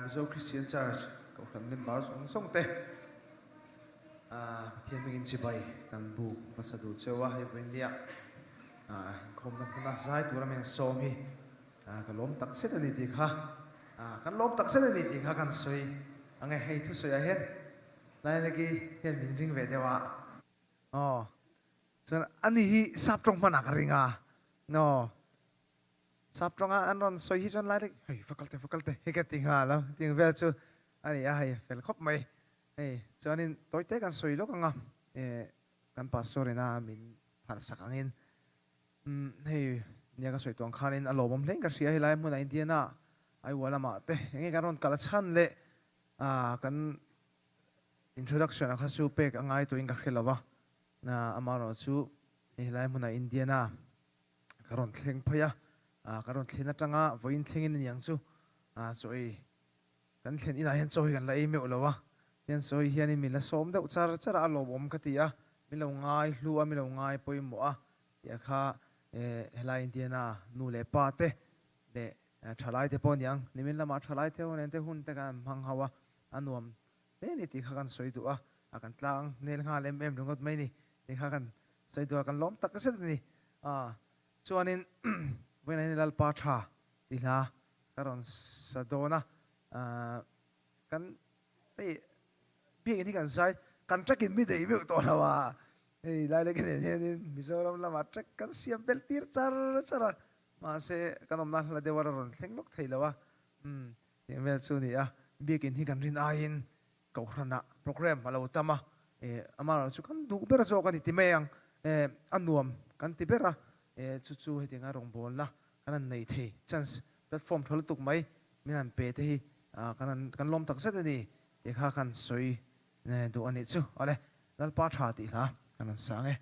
Mizo Christian Church Kohhran member zawng zawng te Pathian hmingin chibai kan buk hmasa duh cheu a, hei vawiin nia inkhawmna hmuna zai tura min sawm hi ka lawm tak zet a ni tih kha kan lawm tak zet a ni tih kha kan sawi ang e, hei thusawi ah hian Lailaki hian min ring ve deuh a. Aw chuan ani hi sap tawng hmanah ka ring a, aw sap tawnga an rawn sawi hi chuan lai lek hei va kal teh va kal teh hei ka ti nghal a tiang vel chu a ni a hei a fel khawp mai hei chuanin tawi te kan sawi lawk ang a eh kan pastor ina min phalh sak angin umm hei nia ka sawi tuang khanin a lawmawm hle in ka hria helai hmunah Indiana Iowa lamah te enge kan rawn kal a chhan leh ah kan Introduction a kha chu pek a ngai tuin ka hre lo a, amaherawh chu hei helai hmunah Indiana ka rawn thleng phei a, ka rawn thlen atanga vawiin thlengin a ni ang chu chaw ei kan thlen inah hian chaw hi kan la ei meuh lo a, tian chaw ei hianin min la sawm deuh char char a, a lawmawm ka ti a, min lo ngai hlu a, min lo ngai pawimawh a tih a kha helai Indiana nu leh pa te leh thalai te pawh a ni ang, nimin lamah thalai te ho nen te hun te kan hmang ho a, a nuam hle ni tih kha kan sawi duh a, a kan tlang nel nghal em em ringawt mai ni tih kha kan sawi duh a, kan lawm tak zet a ni. A chuanin vawiinah hian Lalpa tha tih hla ka rawn sa dawn a, kan hei biakinn hi kan zai kan track-in mi daih meuh tawh lo a, hei lai lek nen hianin Mizoram lamah track kan siam belh tir char char a, mahse kan awmna hla deuh a rawn thleng lawk thei lo a, umm Tih vel chu a ni a, biakinn hi kan rin aiin Kohhranah programme a lo tam a, eh amaherawh chu kan duh ber zawk a ni ti mai ang, eh a nuam kan ti ber a, eh chu chu hetianga rawngbawlna kan han nei thei chance platform tha lutuk mai min han pe te hi ah kan han kan lawm tak zet a ni tih kha kan sawi duh a nih chu. Awle Lalpa tha tih hla kan han sang e.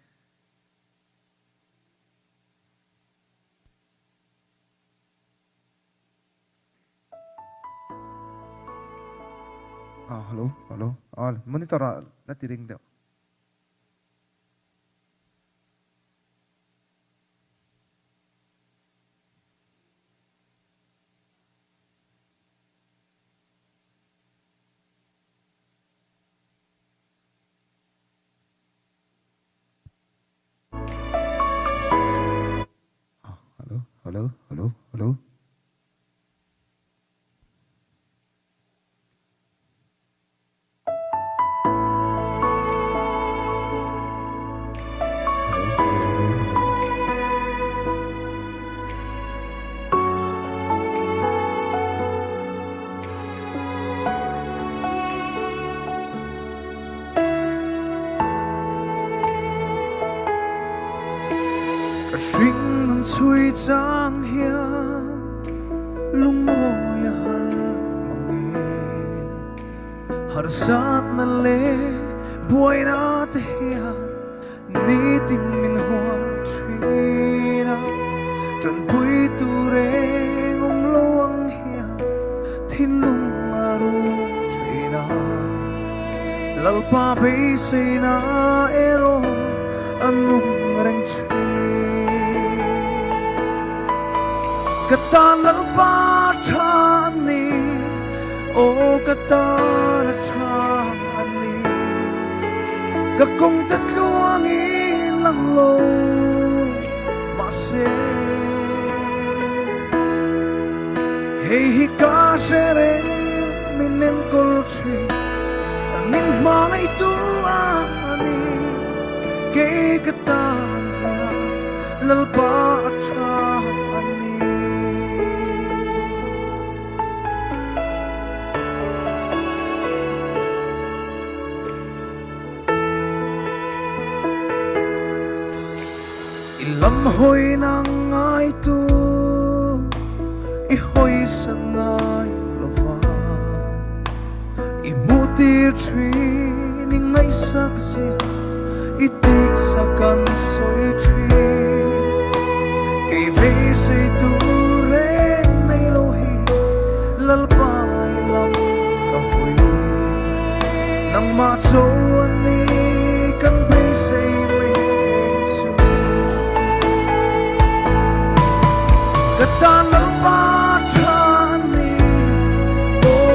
Ah hello hello ah monitor ah la ti ring deuh. Hello hello hello hello. Ka hring nun chhui chang hian lungmawi a har mang e. Harsatna leh buaina te hian nitin min hual thin a, tanpui tur eng awm lo ang hian thinlung a rum thin a. Lalpa beiseina erawh a nung reng thin. Ka tan Lalpa tha a ni, aw ka tan a tha a ni. Ka kawng te tluangin lang lo mahse hei hi ka hre reng min enkawl thin min hmangaihtu a ni kei ka tan hian Lalpa a tha a ni. I lam hawi na ngai tu i hawi san ngai lova i hmuh tir thin i ngaihsak zia i tihsak an sawi thin kei beisei tur reng nei lo hi Lalpa i lam ka hawi. Nangmah chaw a ni kan beisei mai eng chu. Ka tan Lalpa tha a ni, aw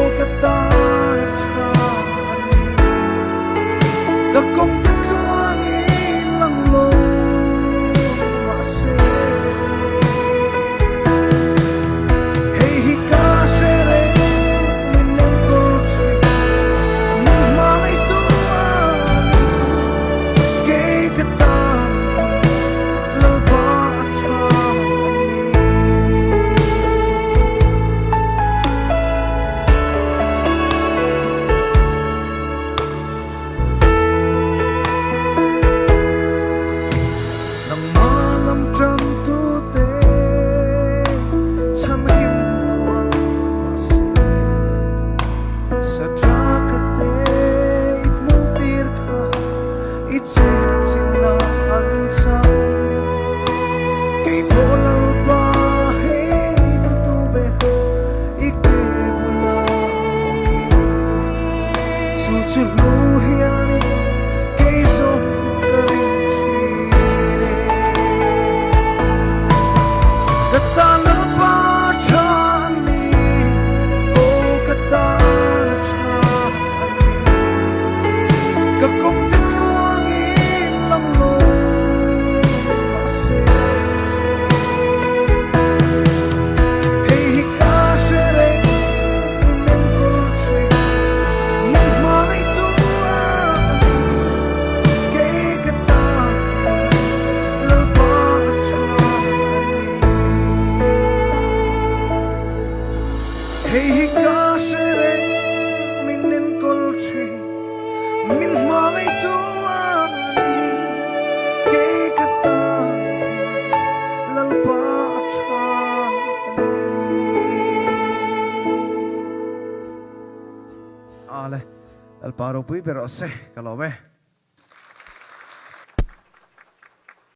Sadraka te i hmuh tir kha i chenchilh a an chang. Kei pawh Lalpa hei ka duh ber i ke bula awm hi. Chu chu hlu hianin kei zawng ka ring thin e. Ka tan Lalpa tha a ni, aw ka tan a tha a ni. Ka kawngte tluangin lang lo mahse. Hei hi ka hre reng min enkawl thin, min hmangaihtu a ni. Kei ka tan Lalpa a tha a ni. Hei hi ka hre reng min enkawl thin, min hmangaihtu a ni. Kei ka tan Lalpa a tha a ni. Ale, Lalpa ropui ber rawh se, ka lawm e.